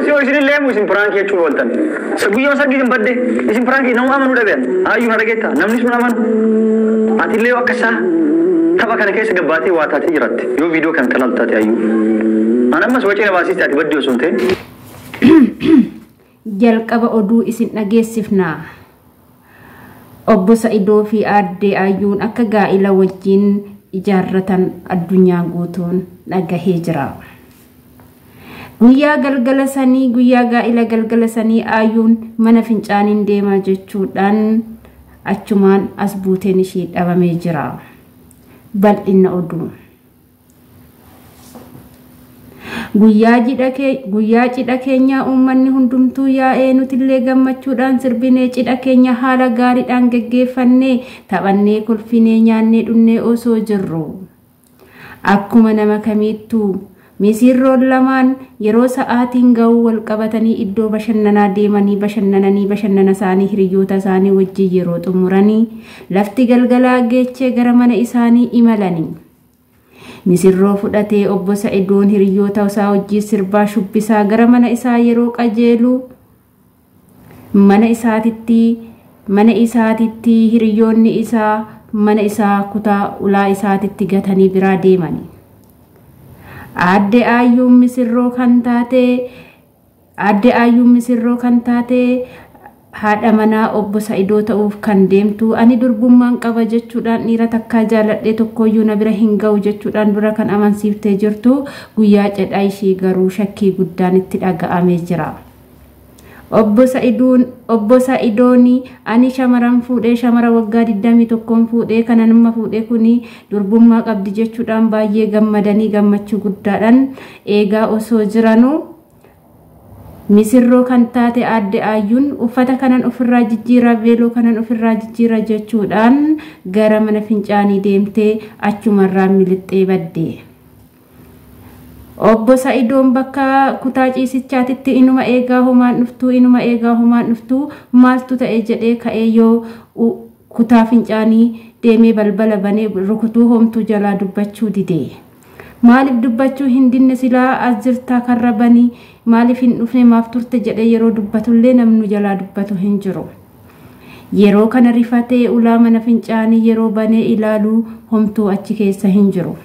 Yoo isin illee isin prank jechuun ooltan. Guyyaa sargii isin badde isin prank nama amanuu dhaban. Hayyuu na dhageetta, namni sun amanu. Ati illee akka isaa tapha kana keessa gabbaatee waa taatee jiraatte yoo viidiyoo kan kalaaltu taate hayyuu. An ammas wacee na baasiste ati badde osoo hin ta'in. Jalqaba oduu isin dhageessifna. Obbo Sa'idoo fi Aaddee Ayyuun akka gaa'ila wajjin ijaarratan addunyaan guutuun dhagahee jira. Guyyaa galgala sanii, guyyaa gaa'ila galgala sanii Ayyuun mana fincaaniin deemaa jechuudhaan achumaan as buuteen ishee dhabamee jira. Bal'inna oduu. Guyyaa cidha keenyaa uummanni hundumtuu yaa'ee nutillee gammachuudhaan sirbinee cidha keenya haala gaariidhaan geggeeffannee taphannee kolfinee nyaannee dhunnee osoo jirru. Akkuma nama kamiittuu misirroon lamaan yeroo sa'aatiin ga'uu wal qabatanii iddoo bashannanaa deemanii bashannananii bashannana isaanii hiriyoota isaanii wajjin yeroo xumuranii lafti galgalaa geechee gara mana isaanii imalanii. Misirroo fudhatee obbo Sa'idoon hiriyoota isaa wajjin sirbaa shubbisaa gara mana isaa yeroo qajeelu mana isaatitti hiriyoonni isaa mana isaa kutaa ulaa isaatitti gatanii biraa deemani. Aadde Ayyuun misirroo kan taate Aadde Ayyuun misirroo kan taate haadha manaa obbo Sa'idoo ta'uuf kan deemtu ani durbummaan qaba jechuudhaan dhiira takkaa jaaladhee tokkoyyuu na bira hin ga'u jechuudhaan dura kan amansiiftee jirtu guyyaa cidha ishii garuu shakkii guddaan itti dhaga'amee jira. Obbo Sa'idoon ani shamaran fuudhee shamara waggaa 21 fuudhee kana nama fuudhee kuni durbummaa qabdi jechuudhaan baay'ee gammadanii gammachuu guddaadhaan eegaa osoo jiranuu misirroo kan taate Aadde Ayyuun uffata kanan ofirraa jijjiira veeloo kanan ofirraa jijjiira jechuudhaan gara mana fincaanii deemtee achumarraa milixxee badde. Obbo Sa'idoon bakka kutaa ciisichaatitti inuma eegaa homaan dhuftuu inuma eegaa homaan dhuftuu maaltu ta'e jedhee ka'ee yoo kutaa fincaanii deemee balbala banee rukutuu homtuu jalaa dubbachuu dide. Maaliif dubbachuu hin dinne silaa as jirtaa karra banii maaliif hin dhufne maaf turte jedhee yeroo dubbatullee namni jalaa dubbatu hin jiru. Yeroo kana rifatee ulaa mana fincaanii yeroo banee ilaalu homtuu achi keessa hin jiru.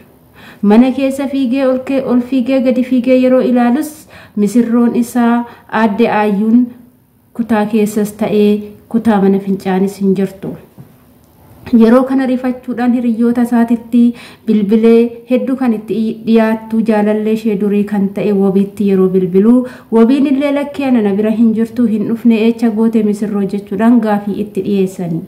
Mana keessa fiigee ol fiigee gadi fiigee yeroo ilaalus misirroon isaa Aadde Ayyuun kutaa keessas ta'ee kutaa mana fincaanis hin jirtu. Yeroo kana rifachuudhaan hiriyoota isaatitti bilbilee hedduu kan itti dhiyaattu jaalallee ishee durii kan ta'e wabiitti yeroo bilbiluu wabiin illee lakkee ana bira hin jirtu hin dhufne eecha goote misirroo jechuudhaan gaafii itti dhiyeessani.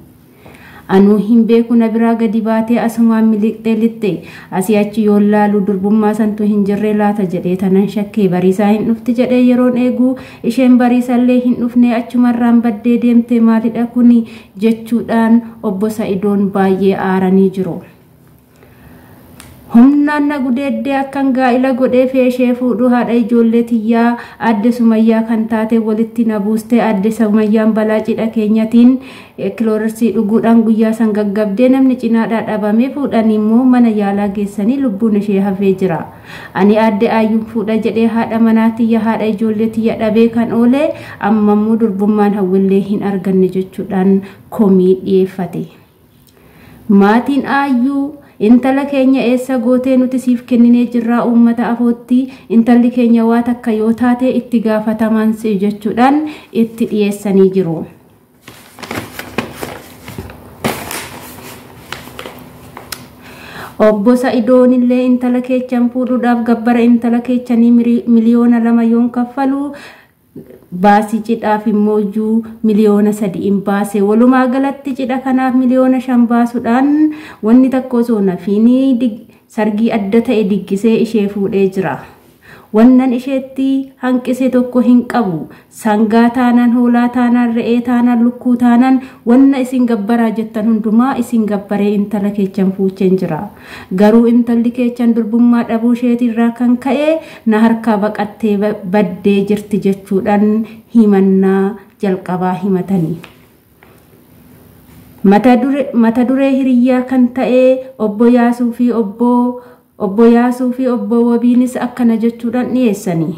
Anuu hin beeku na biraa gadi baatee asumaan miliqxee lixxe asii achi yoo laalu durbummaa santu hin jirree laata jedhee tanan shakkee bariisaa hin dhufti jedhee yeroon eegu isheen bariisallee hin dhufne achumarraan baddee deemte maalidha kuni jechuudhaan obbo Sa'idoon baay'ee aaranii jiru. Humnaan na gudeeddee akkan gaa'ila godhee feeshee fuudhu haadha ijoollee tiyyaa Aadde Sumayyaa kan taate walitti na buustee Aadde Sumayyaan balaa cidha keenyatiin kiloorarsii dhuguudhaan guyyaa san gaggabdee namni cinaadhaa dhabamee fuudhanii immoo mana yaalaa geessanii lubbuun ishee hafee jira. Ani Aadde Ayyuun fuudha jedhee haadha manaa tiyya haadha ijoollee tiyya dhabee kan oole amma immoo durbummaan hawwillee hin arganne jechuudhaan komii dhiyeeffate. Maatiin Ayyuu intala keenya eessa gootee nuti siif kenninee jirraa uummata afootti intalli keenya waa takka yoo taate itti gaafatamaan si jechuudhaan itti dhiyeessanii jiru. Obbo Sa'idoon illee intala keechan fuudhuudhaaf gabbara intala keechanii 2 miliyoona yoon kaffalu baasii cidhaaf immoo iyyuu 3 miliyoona hin baase. Walumaa galatti cidha kanaaf 5 miliyoona baasuudhaan wanni takka osoo nafiin sargii adda ta'e diggisee ishee fuudhee jira. Wannan isheetti hanqise tokko hin qabu. Sangaa taanaan, hoolaa taanaan, re'ee taanaan, lukkuu taanaan wanna isin gabbaraa jettan hundumaa isin gabbaree intala keechan fuucheen jira. Garuu intalli keechan durbummaa dhabuu isheetirraa kan ka'e na harkaa baqattee baddee jirti jechuudhaan himannaa jalqabaa himatanii. Mata duree hiriyyaa kan ta'e obbo Yaasuu fi obbo Wabiinis akkana jechuudhaan dhiyeessanii.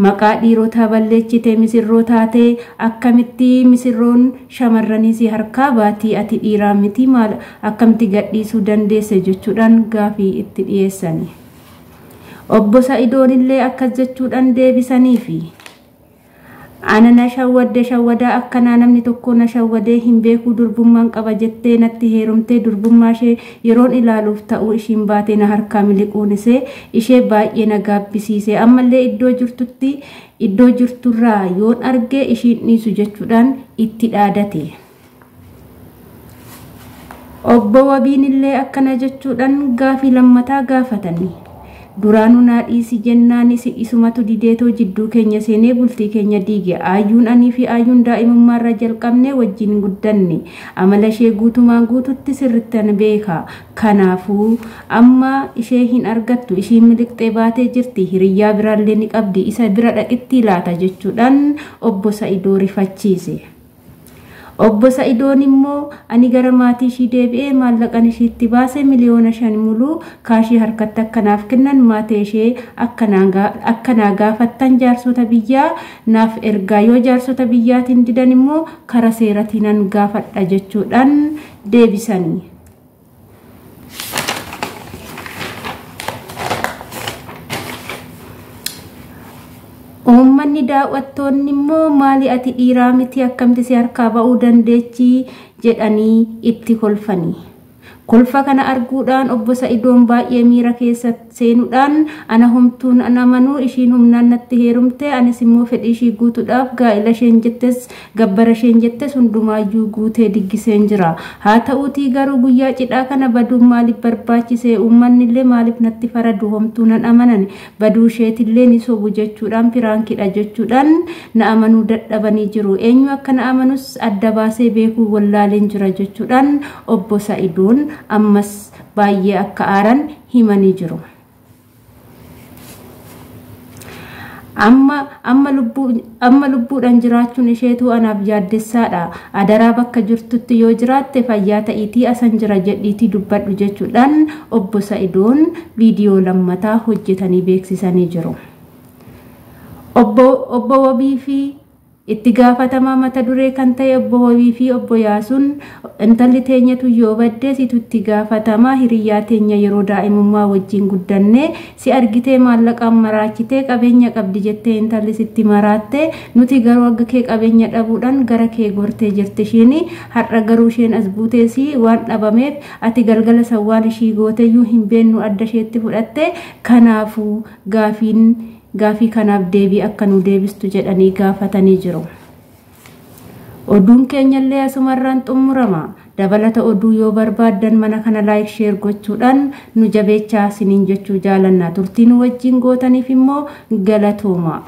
Maqaa dhiirotaa balleechite, misirroo taatee akkamitti misirroon shamarranii si harkaa baatii, ati dhiiraa miti, maal akkamitti gadhiisuu dandeesse jechuudhaan gaafii itti dhiyeessani. Obbo Sa'idoon illee akkas jechuudhaan deebisaniifi. Ana na shawwadde, shawwadaa akkanaa namni tokko na shawwadee hin beekuu. Durbummaan qaba jettee natti heerumtee, durbummaa ishee yeroon ilaaluuf ta'uu ishiin baatee na harkaa miliquun ishee baay'ee na gaabbisiise. Ammallee iddoo jirtutti, iddoo jirturraa yoon arge ishiin dhiisu jechuudhaan itti dhaadate. Obbo Wabiin illee akkana jechuudhaan gaafii lammataa gaafatanii. Duraanuu naa dhiisi jennaan isumatu dideetoo jidduu keenya seenee bultii keenya diige. Ayyuun, anii fi ayyuun daa'imummaarra jalqabnee wajjin guddanne, amala ishee guutumaan guututti sirrittan beeka. Kanaafuu amma ishee hin argattu, ishiin miliqxee baatee jirti, hiriyyaa biraallee ni qabdi, isa bira dhaqitti laata jechuudhaan obbo Sa'idoo rifachiise. Obbo Sa'idoon immoo ani gara maatii ishii deebi'ee maallaqan ishiitti baase 5 miliyoona muluu kaashii harkatti akkanaaf kennan, maatii ishee akkanaa gaafattan, jaarsota biyyaa naaf ergaa, yoo jaarsota biyyaatiin didan immoo kara seeratiinan gaafadha jechuudhaan deebisanii. Uummanni daawwattoonni immoo maali, ati dhiiraa miti, akkamti si harkaa ba'uu dandeechi jedhanii itti kolfanii. Kolfa kana arguudhaan obbo Sa'idoon baay'ee miira keessa seenuudhaan, ana homtuun an amanuu, ishiin humnaan natti heerumte, anis immoo fedhii ishii guutuudhaaf gaa'ila isheen jettes, gabbara isheen jettes hundumaayyuu guutee diggiseen jira. Haa ta'uutii garuu guyyaa cidhaa kana baduun maaliif barbaachise? Uummanni illee maaliif natti faradu? Homtuu nan amanan, baduu isheetillee ni sobu jechuudhaan, piraankidha jechuudhaan na amanuu dadhabanii jiru. Eenyu akka na amanus adda baasee beekuu wallaaleen jira jechuudhaan obbo Sa'idoon ammas baay'ee akka aaran himanii jiru. Amma lubbuudhaan jiraachuun isheetu anaaf yaaddessaadha. Adaraa bakka jirtutti yoo jiraatte fayyaa ta'iitii asan jira jedhiitii dubbadhu jechuudhaan obbo Sa'idoon viidiyoo lammataa hojjetanii beeksisanii jiru. Obbo Wabii fi itti gaafatamaa mata duree kan ta'e obbo Wabii fi obbo Yaasuun, intalli teenyatu yoo badde situ itti gaafatamaa, hiriyyaa teenya yeroo daa'imummaa wajjin guddanne si argitee maallaqaan maraachitee, qabeenya qabdi jettee intalli sitti maraatte, nuti garuu akka kee qabeenya dhabuudhaan gara kee gortee jirti. Ishiin har'a garuu isheen as buuteesi waan dhabameef, ati galgala san waan ishii gooteyyuu hin beennu, adda isheetti fudhatte. Kanaafuu gaafiin gaafii kanaaf deebii akka nu deebistu jedhanii gaafatanii jiru. Oduun keenyallee asumarraan xumurama. Dabalata oduu yoo barbaaddan mana kana like, share gochuudhaan nu jabeechaa siniin jechuu jaalanna. Turtii nu wajjin gootaniif immoo galatooma.